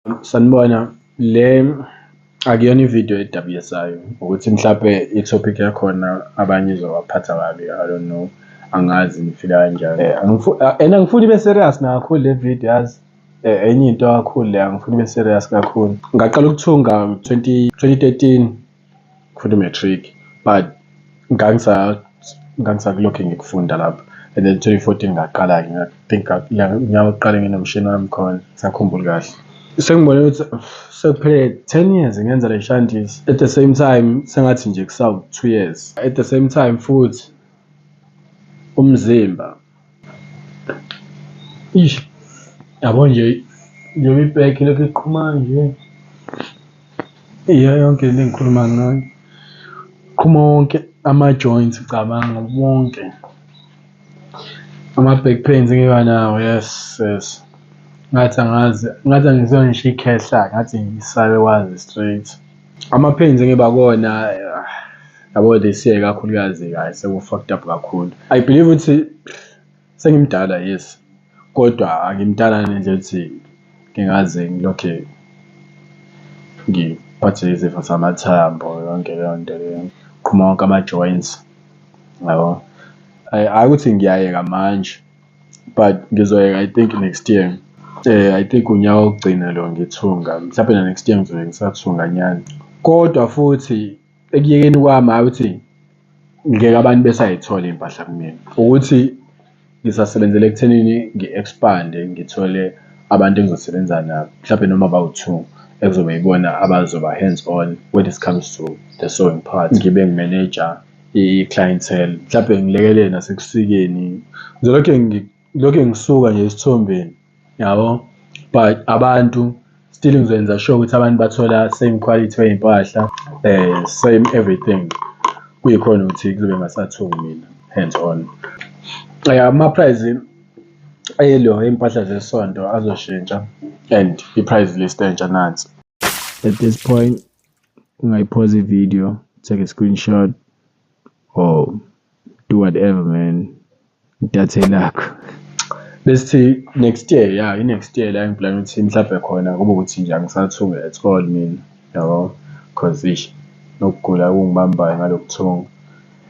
Sanibona, le akuyona ividiyo edabukisayo ukuthi mhlampe i-topic yakhona abanye izobaphatha kabi. I don't know, angazi ngifila kanjani and angifuni ibe serious nakakhulu le video, yazi enye into kakhulu le, angifuni ibe serious kakhulu. Ngaqala ukuthunga 2013, ngifunda i-matric, but ngangisakulokhu ngikufunda lapho. And then 2014 ngaqala-ke, I think unyaka wokuqala nginomshini wami khona, angisakhumbuli kahle. Sengibone ukuthi sekuphele 10 years ngenza le shanties, at the same time sengathi nje kusawu 2 years, at the same time futhi umzimba, ish, yabo nje, njengoba i-back ilokhu iqhuma nje, iyo yonke le engikhuluma ngayo, qhuma wonke ama-joints, cabanga wonke ama-back pains engiba nawo. Yes, ngathi angazi, ngathi angisona ngisho ikhehla, ngathi ngisalukazi straight. Ama-pains engiba kuwona, yabo, this year kakhulukazi, hhayi, seku-fucked up kakhulu. I believe ukuthi sengimdala, yes, kodwa angimdala ngendlela ukuthi ngingaze ngilokhe ngiphathwe izifo zamathambo, yonke leyo nto leyo, qhuma wonke ama-joints, yabo. Hhayi ukuthi ngiyayeka manje, but ngizoyeka, I think, next year. I think unyaka wokugcina lo ngithunga, mhlampe na next year ngizobe ngisathunga nyana. Kodwa futhi ekuyekeni kwami, hhayi ukuthi ngeke abantu besayithola iy'mpahla kumina, ukuthi ngisasebenzela ekuthenini ngi-expand-e, ngithole abantu engizosebenza nabo, mhlampe noma bawu-two, ekuzobe yibona abazoba hands on when it comes to the sewing part, ngibe ngi-manage-a i-clientele, mhlampe ngilekelele nasekusikeni. Ngizolokhe ngilokhe ngisuka nje esithombeni, yabo, but abantu still ngizoyenza sure ukuthi abantu bathola same quality wey'mpahla, same everything, kuyikhona ukuthi kuzobe ngingasathungi mina hands on. Ama-price elo ey'mpahla zesonto azoshintsha and i-price list entsha nansi. At this point ungayiphosa i-video, take a screenshot or do whatever, man, idatha elakho. Besithi next year, ya, i-next year la engi-plan ukuthi mhlampe khona kube ukuthi nje angisathungi at all mina, yabo, 'cause eish, nokugula okungibambayo ngalokuthunga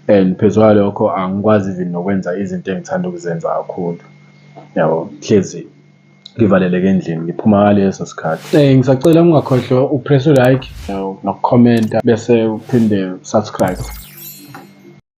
and phezu kwalokho angikwazi even nokwenza izinto engithanda ukuzenza kakhulu, yabo, hlezi ngivaleleke endlini, ngiphuma ngaleso sikhathi. Ngisacela ungakhohlwa uku-press u-like noku-comment-a bese uphinde u-subscribe.